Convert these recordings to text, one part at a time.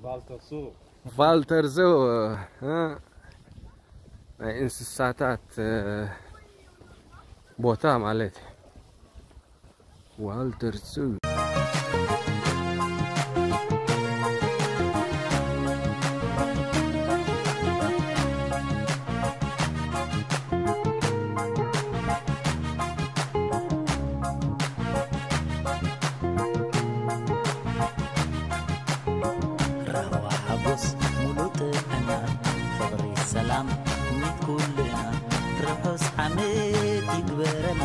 Walter Zoo. ቫልተር ዞ፣ እ፣ ናይ እንስሳታት፣ እ፣ ቦታ ማለት እዩ። ዋልተር ሱ። ራህዋ ሓጎስ ሙሉእ ጥዕና ፍቕሪ ሰላም ሚት ኩልና ርሑስ ዓመት ይግበረና።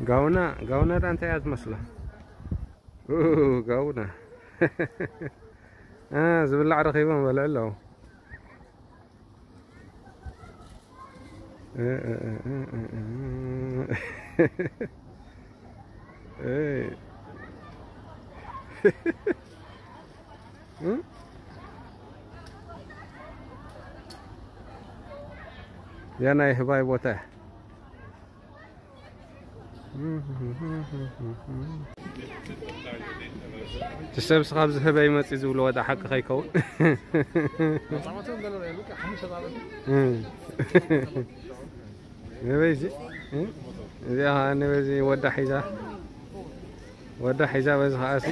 ጋውና ጋውና ዳ እንታይ እያ ትመስላ? ኡ፣ ጋውና እ፣ ዝብላዕ ረኺቦም በልዕ ኣለዉ። ያ ናይ ህባይ ቦታ እያ። እቲ ሰብስ ካብ ዝህበ ይመፅእ ዝብሎ ወዳ ሓቂ ከይከውን። ነበይዚ እዚኣ ነበይዚ ወዳ ሒዛ ወዳ ሒዛ በዚ ከዓሲ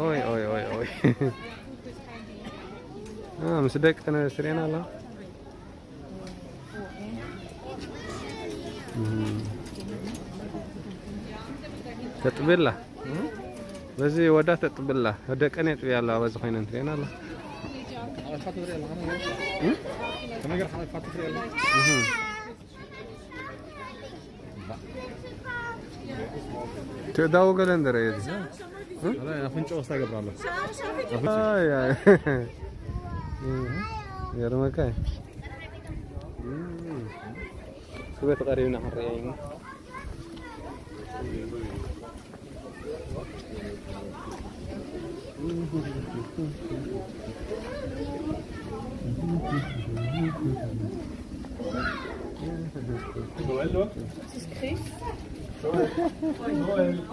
ኦይ ኦይ ኦይ ኦይ ምስ ደቂ ኣንስትዮ ትርእየና ኣላ። ተጥብላ በዚ ወዳ ተጥብላ ደቀን የጥብያ ኣለዋ። በዚ ኮይነን ትርእየን ኣላ። ትእዳው ገለ እንደረ የዚ ኣፍንጫ ወስታ ገብራለሁ። የርመካ ስበት ቀሪብና ክንረአይ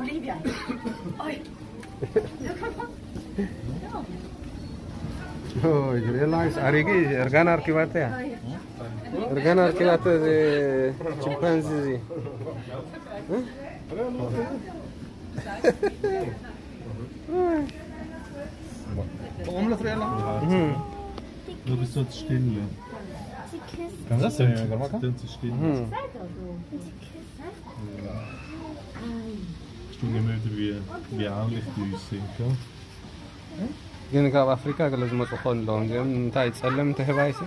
Olivia. Oi. ሪላክስ ኣሪጊ እርጋና ኣርኪባተያ እርጋና ኣርኪባተ ቺምፓንዚ እዚ Warum das wäre? Du bist dort stehen, ja. Kannst du das denn, Garmaka? Stehen. Stimmt, wie, wie armlich die sind, ja. ግን ካብ ኣፍሪካ ገለ ዝመፁ ክኾኑ ኣለዎም እዚኦም እንታይ ፀለምቲ ህባይሲ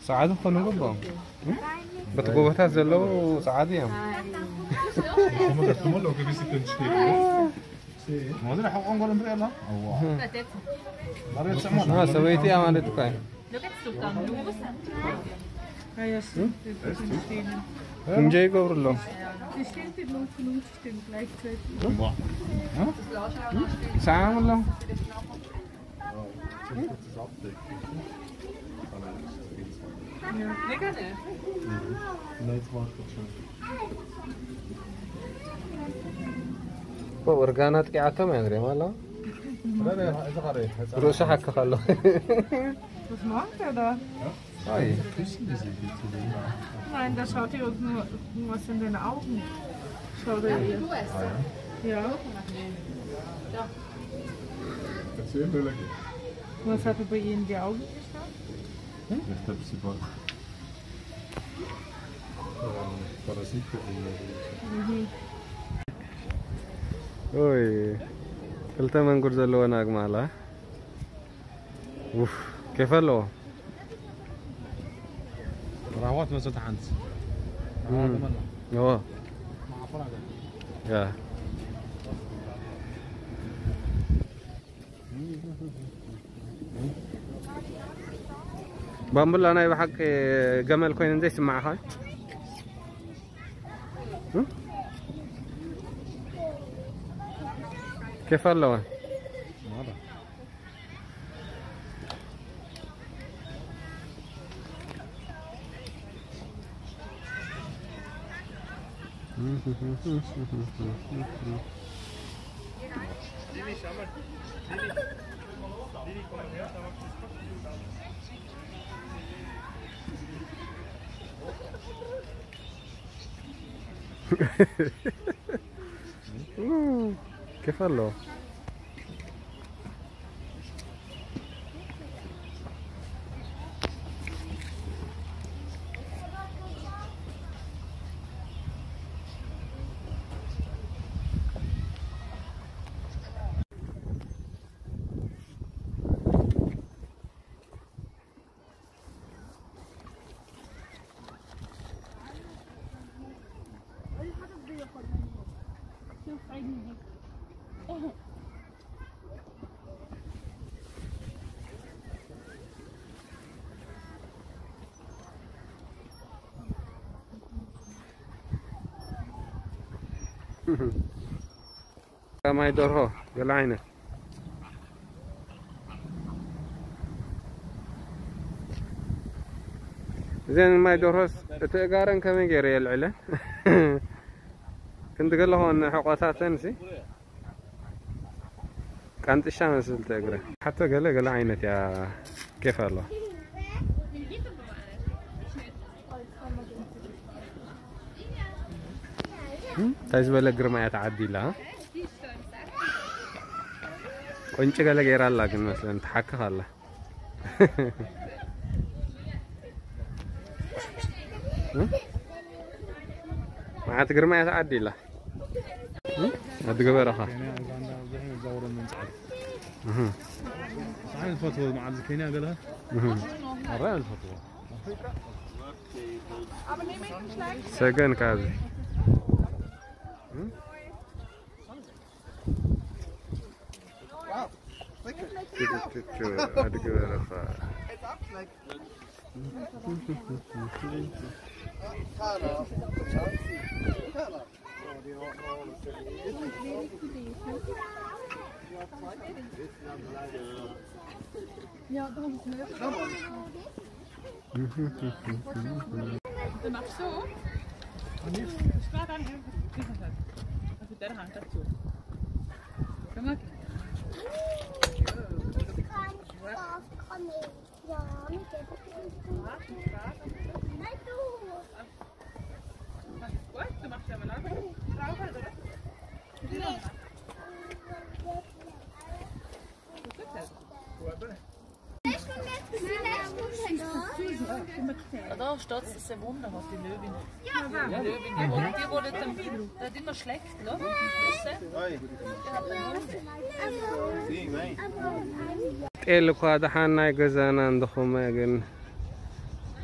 ፃዕዱ ክኾኑ ገባኦም በቲ ጎቦታት ዘለዉ ፃዓዱ እዮም ሰበይቲ እያ ማለት እኳ እዩ እንጀ ይገብሩ ኣለዉ ሰዓም ኣለዉ እርጋና ጥቂዓቶም እያ ንሪኦም ኣለዋ ርእሱ ሓክኽ ኣሎ Nein, das schaut hier nur, nur was in den Augen. Schau dir hier. Ja. Was hat er bei ihr in die Augen geschaut? Ich glaube, sie war. ኦይ ክልተ መንጉር ዘለወን ኣግማላ ውፍ ኬፍ ኣለዎ ራህዋ ትመስል ሓንቲ ዎ ያ ባምቡላ ናይ ብሓቂ ገመል ኮይኑ እንዘይ ስማዕኻ ኬፍ ኣለዋ ኬፍ ኣለዎ። ማይ ደርሆ ገለ ዓይነት። እዘን ማይ ደርሆስ እቲ እጋረን ከመይ ገይረ የልዕለን? ክንዲ ገለ ኾን ሕቆታተን ሲ ቀንጥሻ መስል እቲ እግረ ሓቶ ገለ ገለ ዓይነት እያ። ኬፍ ኣለዋ። እንታይ ዝበለ ግርማ እያ ተዓዲላ። ቁንጭ ገለ ገይራ ኣላ ግን መስለን ትሓክኽ ኣላ። መዓት ግርማ እያ ተዓዲላ። ኣዲ ገበረኻ። ኬንያ፣ ዩጋንዳ፣ ብዙሕ ንዛወሮ መንጽዓት። ኣሃ። ኣነ ዝፈትዎ መዓት ኬንያ ገለ። ኣሃ። ኣረ ዝፈትዎ። ሰገን ካብዚ። ኣዲ ገበረኻ። Da steht es, ist ein Wunder, was die Löwin. Die Löwin, die wollte, die wollte dem, der hat immer schlecht, ne? ጤል እኳ ደሓን ናይ ገዛና እንድኹመ ግን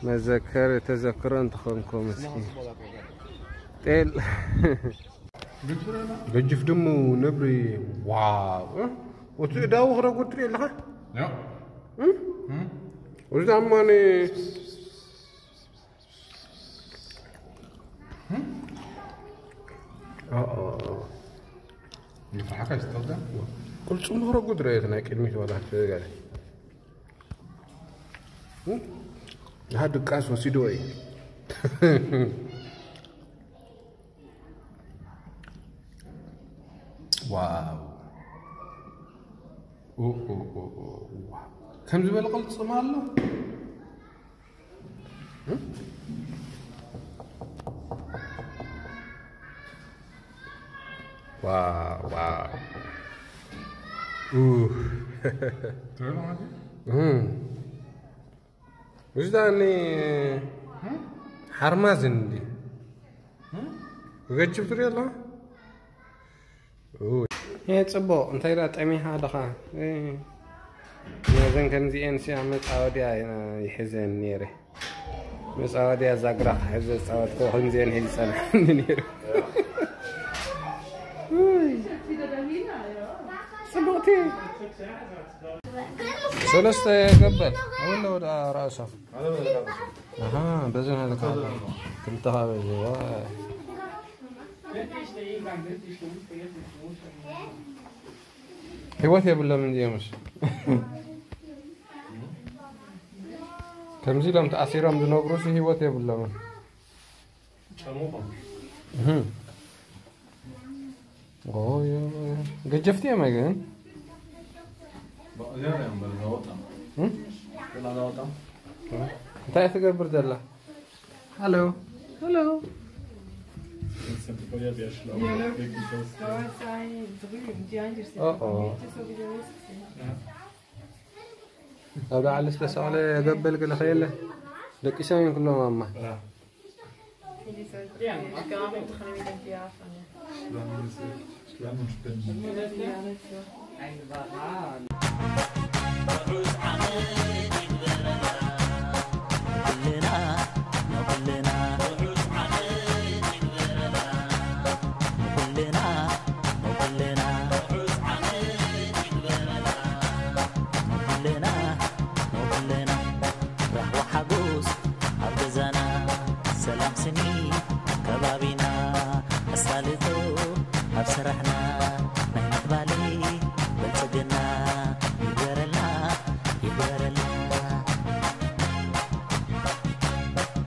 መዘከር ተዘክሮ እንተኾንኩም እስኪ ጤል ገጅፍ ድሙ ነብሪ ዋው እቲ እዳው ክረጉድ ትርኢ ኣለኻ እዚ ኣማኒ ይፍራሓካ ይስተውዳ ቅልጹም ክረጉድ ረእየት ናይ ቅድሚት ዋላ ትገለ ድቃስ ወሲድዎ እዩ ዋው ከም ዝበለ ቅልፅም ኣሎ ውስዳኒ ሓርማዝ እንዲ ገጅብ ትሪኦ ኣለኻ ይሄ ጽቡቕ እንታይ ዳ ጠሚኻ ኣለኻ ነዘን ከምዚኤን ሲያ መጻወድያ ይሕዘን ነይረ መጻወድያ ዛግራ ክሕዘ ዝጻወትኮ ከምዚኤን ሂዝ ጸንሓኒ ነይሩ ጽቡቕቲ ሰለስተ ገበል ኣውለ ወደ ራእሶም በዚ ክልተ ካበዚ ህይወት የብሎም እንዲዮምስ ከምዚ ኢሎም ተኣሲሮም ዝነብሩስ ህይወት የብሎምን ኦዮ፣ ገጀፍቲ እዮም ግን። እንታይ ትገብር ዘላ? ሃሎ፣ ሃሎ። ኣብ ላዕሊ ዝተሰቕለ ገበል ገለ ከየለ ደቂሶም እዮም ኩሎም ኣማ።